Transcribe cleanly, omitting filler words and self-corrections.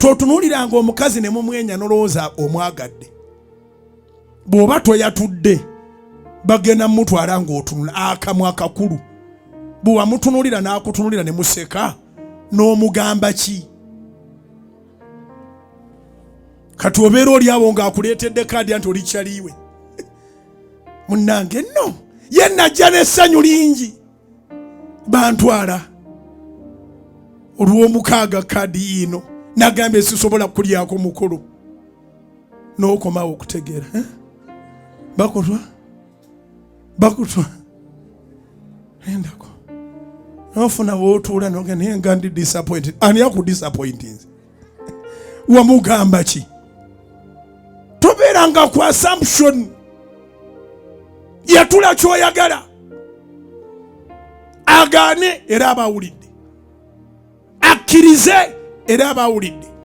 Totunuuliranga omukazi ne mumwenya nolowooza omwagadde. Bw'oba toyatudde bagenda mutwala ng'otunula akamwa akakulu. Bwe wamutunuulira n'akutunuulira ne museka n'omugamba ki? Kati obeera oli awo ng'akuleetedde kaadi anti oli kyaliwe. Munnange nno ye najja n'essanyu lingi. Bantwala olw'omukaaga kaadi yiino nagambye sisobola kulyako mukulu n'okomawo okutegeera eh? Bakutwa bakutwa endako nofuna wotuula noga naye nga ndi disappointed. Ani akudisappointinze? Wamugamba ki? Tobeeranga ku assumption. Yatula kyoyagala agaane era abawulidde, akkirize era abawulidde.